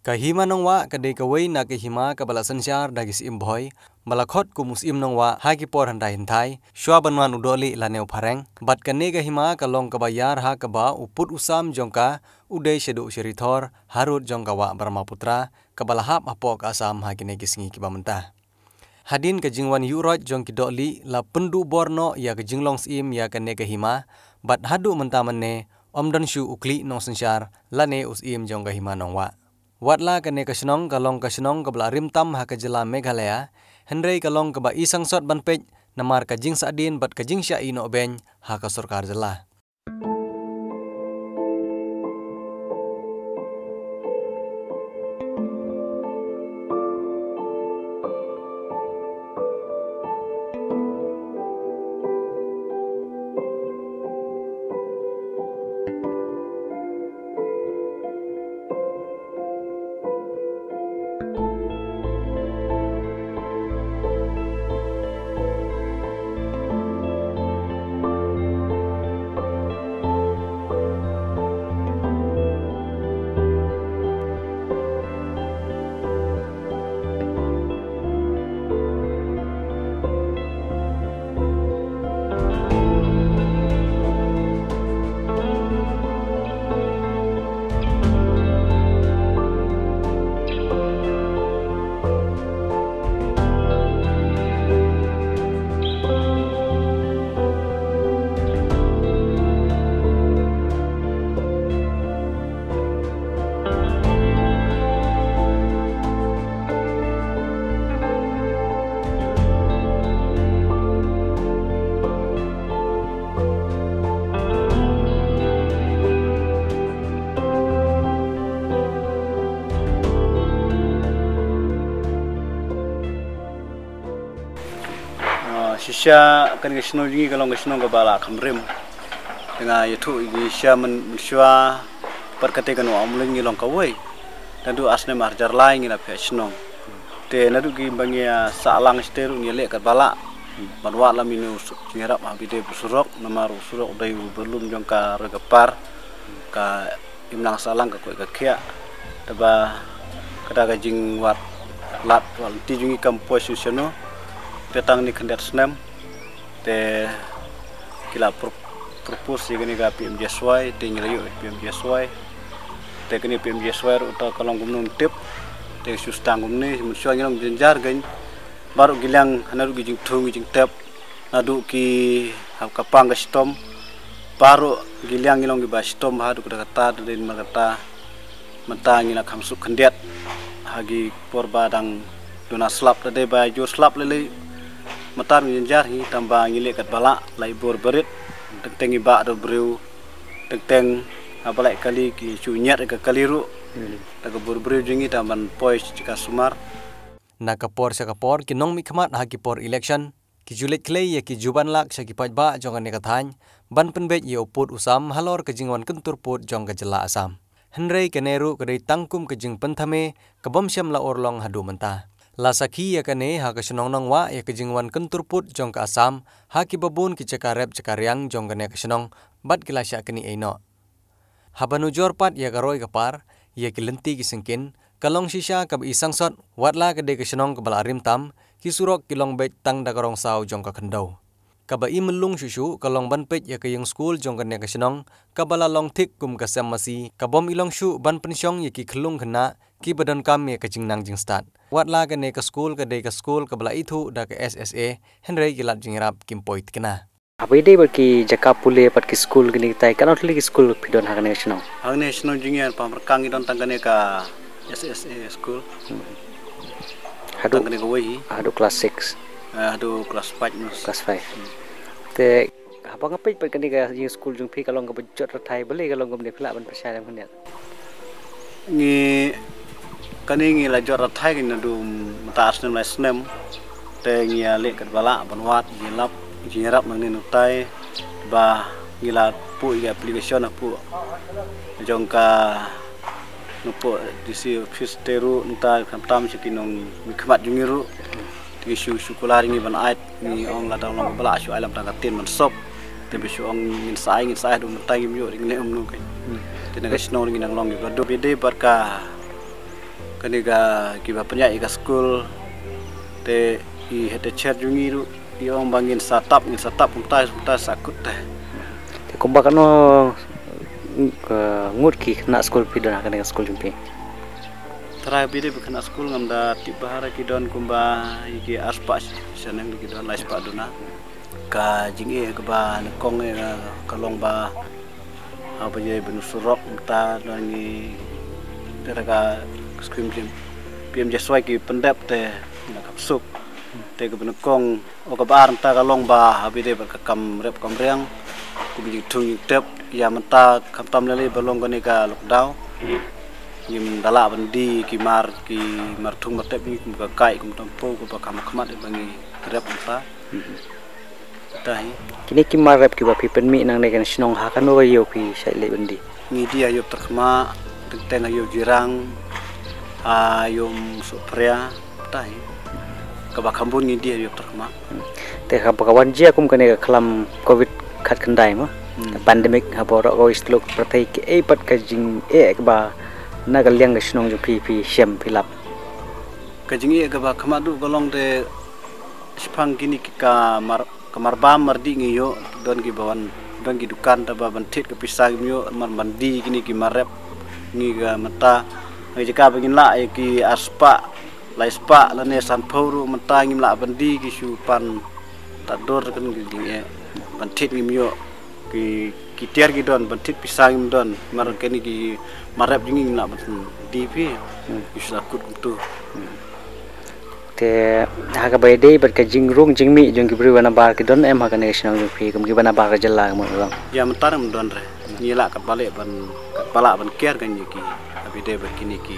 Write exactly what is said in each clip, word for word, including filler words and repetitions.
Ka Hima Nongwah ka dei kawei na ka hima kaba la synshar da ki Syiem Bhoi, ba la khot kum u Syiem Nongwah ha ki por hyndai hynthai, shwa ban wan u Dohlieh lane u Phareng. Bad kane ka hima ka long kaba ïar ha kaba u pud u sam jong ka u dei shaduh sharithor harud jong ka wah Brahmaputra, kaba la hap hapoh ka Assam ha kine ki sngi kiba mynta. Hadien ka jingwan ïuhroit jong ki Dohlieh la pynduh bor noh ïa ka jinglong syiem ïa kane ka hima, bad haduh mynta mynne ym don shuh u khlieh nongsynshar lane u syiem jong ka Hima Nongwah. Watla kane ka shnong ka long ka shnong kaba la rim tam ha ka jylla Meghalaya, hynrei ka long kaba i sangsot ban peit namar ka jingsahdien bad ka jingshah ïehnoh beiñ ha ka sorkar jylla. Ah, shisha kane ka shnong jong ngi ka long ka shnong kaba la kham rim. Te nga ïathuh ïa ngi shisha myn-, mynshuwa pat kata ka Nongwah Umlien ngi long kawei. Naduh ar snem ar hajar lai ngi la phet shnong. Te naduh ki ba ngi ïa sah lang shatei ruh ngi leh katba lah. Ban wad lem ïa une u su-, jingïarap ha ba ïadei bad u surok, namar u surok u dei u ba lum jong ka roi ka par. Ka imlang sahlang ka koit ka khiah. Te ba kata ka jingwad lad wad lynti jong ngi kam poi shuh shano. Te tang ne khyndiat snem. Te ki la pro-, propose ïa kane ka P M G S Y, te ngi la ïoh P M G S Y. Te kane P M G S Y ruh ta ka long kumno ngim tip. Te shu sdang kumne, mynshuwa ngi long jynjar kein. Baroh ki liang, naduh ki jingthung ki jingtep. Naduh ki hap ka pang ka shitom. Baroh ki liang ngi long kiba shitom haduh katta katta, te dei namar kata. Mynta ngi la kham suk khyndiat ha ki por ba dang duna slap, da dei ba jur slap lei lei. Mynta ngi jynjar hi tang ba ngi leh katba lah, la i bor barit. Teng teng i bah da u briew, teng teng haba la i kali ki shu ñiad ka kali ruh. Hmm. Da ka bor briew jong ngi tang ban poi sha ka sumar. Na ka por sha ka por ki nongmihkhmat ha ki por election. Ki ju leit khlei ïa ki juban lak sha ki paidbah jong kane ka thaiñ, ban pynbeit ïa u pud u sam halor ka jingwan kyntur pud jong ka jylla Assam. Hynrei kane ruh ka dei tang kum ka jingpynthame, ka bym shym la urlong haduh mynta. La sakhi ïa kane ha ka shnong Nongwah ïa ka jingwan kyntur pud jong ka Assam, ha kiba bun ki jaka rep jaka riang jong kane ka shnong, bad ki la shah knieh ei noh. Haba nujor pat ïa ka roi ka par, ïa ki lynti ki syngkien, ka long shisha kaba i sangsot, watla ka dei ka shnong kaba la rim tam, ki surok ki long beit tang da ka rong saw jong ka khyndew. Kaba i myllung shuh shuh, ka long ban peit ïa ka ïing skul jong kane ka shnong, kaba la long thik kum ka sem masi, ka bym i long shuh ban pynshong ïa ki khyllung khynnah, kiba donkam ïa ka jingnang jingstad. Watla kane ka skul ka dei ka skul kaba la ithuh da ka S S A, hynrei ki lad jingïarap kim poi thikna. Haba ïadei bad ki jaka pule pat ki skul kine kitai, katno tylli ki skul phi don ha kane ka shnong? Ha kane ka shnong jong ngi ha Pamrkang ngi don tang kane ka S S A school. Hmm. Haduh, tang kane kawei hi. Haduh class six. Eh, haduh class five mas. Class five. Hmm. Te haba nga peit pat kane ka ïing skul jong phi ka long kaba jot rathai, balei ka long kumne, phi lah ban pyrshah lem khyndiat? Ngi, kane ngi la jot rathai kane naduh mynta ar snem lai snem. Te ngi ïa leh katba lah ban wad, ngi lap, ngi ïarap nangne nangtai. Ba ngi la put ïa application hapoh jong ka, napoh D C office te ruh nangta khamtam sha ki nongmihkhmat jong ngi ruh. Te ki shu, shu kular ïa ngi ban ai, ngi ong lada long ba lah shu ai lem tang ka tin ban sop. Te ba shu ong ngin sa ai, ngin sa ai, haduh mynta ngim ïoh, ngin ong kumno kein. Hmm. Te na ka shnong ngi nang long kiba duk. Ba ïadei bad ka Kane ka kiba pynïaid ïa ka skul te i head teacher jong ngi ruh i ong ba ngin sa tap, ngin sa tap kumta kumta sa kut te. Te kumba kano ka ngut ki khynnah skul phi don ha kane ka skul jong phi? Trai bide ba khynnah skul ngam da tip ba hara ki don kumba ïa ki arspah shaneng ki don lai spah duna. Ka jingeh kaba nyngkong eh ka long ba haba ïa ban surok mynta don ngi tera ka screen jim P M J Swai ki pyndep te na ka suk te kaba nyngkong. O kaba ar mynta ka long ba haba ïadei bad ka kam rep kam riang kum jingthung jingtep ïa mynta khamtam lei lei ba long kane ka lockdown. Ngim da lah ban die ki mar ki mar thung mar tep ngi kum ka kai kum tampo kaba kham khmat ba ngi rep mynta. Tahi. Kine ki mar rep kiba phi pynmih nangne ka shnong ha kano ka ïew phi shait leit ban die? Ngi die ha ïew Tyrkhmah, teng teng ha ïew Jirang, ha ïew Sohphria, tahi. Kaba kham bun ngi die ha ïew Tyrkhmah. Te haba ka wan jia kum kane ka khlam covid khatkhyndai mo. Hmm. Ka pandemic haba rok ka wis tluk pyrthei ki ei pat ka jingeh kaba na ka liang ka shnong jong phi phi shem phi lap. Ka jingeh kaba khmat ruh ka long te shipang kine ki ka mar ka mar bam mar dih ngi ïoh don ki ba wan don ki dukan te ba ban thied ka pisa ngim ïoh mar ban die kine ki mar rep ngi ka mynta. Ngi jaka ba ngin lah ïa ki arspah lai spah lane sanphew ruh mynta ngim lah ban die ki shu pan ta dur kan ki jingeh ban thied ngim ïoh ki ki tiar ki don ban thied pisa ngim don mar kane ki mar rep jong ngi ngim lah ban die phi. Hmm. Ki shu la kut kumtu. Hmm. Te ha kaba ïadei bad ka jingrung jingmih jong ki briew ba nabar ki don em ha kane ka shnong jong phi kum kiba nabar ka jylla ka mut ka long? Ïa mynta ngim don re. Ngi lah katba leh ban katba lah ban kiar kan ïa ki haba ïadei bad kine ki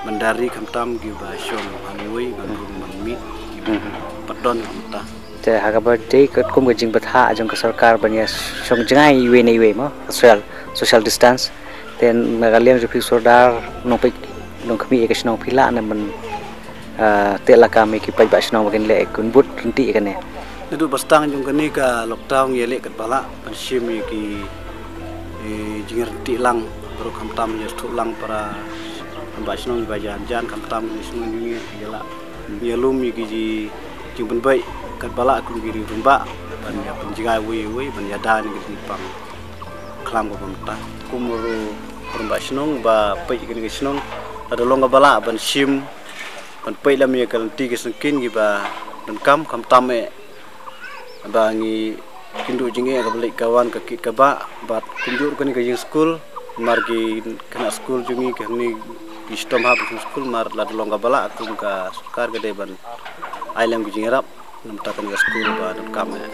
ban da ri khamtam kiba shong hangne ban rung ban mih kiba pat don mynta. Te ha kaba dei katkum ka jingbthah jong ka sorkar ban ïa shong jngai iwei na iwei mo ka social social distance. Te na ka liang jong phi sordar nongpeit nongkhmih ïa ka shnong phi lah ne ban ah, te la kam ïa ki paidbah shnong ba kin leh kin bud ryntih ïa kane. Naduh ba sdang jong kane ka lockdown ïa leh katba lah ban shim ïa ki eh, jingryntih lang baroh khamtam ïa sdang lang para ba shnong ba jan jan khamtam ïa shnong jong ngi ïa lah ïa lum ïa ki ji jingpynbeit katba lah kum ki ri rymbah ban ïa pynjngai wei wei ban ïa da ïa ki jingpang khlam ka bynta kum ru rymbah shnong ba peit ïa kane ka shnong lada long kaba lah ban shim ban peit lam ïa ka lynti ka sngewsih kiba donkam khamtam eh ba ngi kynduh jingeh kaba leit ka wan ka kit kaba bad kynduh kane ka jingskul mar ki khynnah skul jong ngi ka hangne ki shitom hap ka skul mar lada long kaba lah kum ka sorkar ka dei ban ai lem ka jingïarap namar kane ka skul ba donkam eh.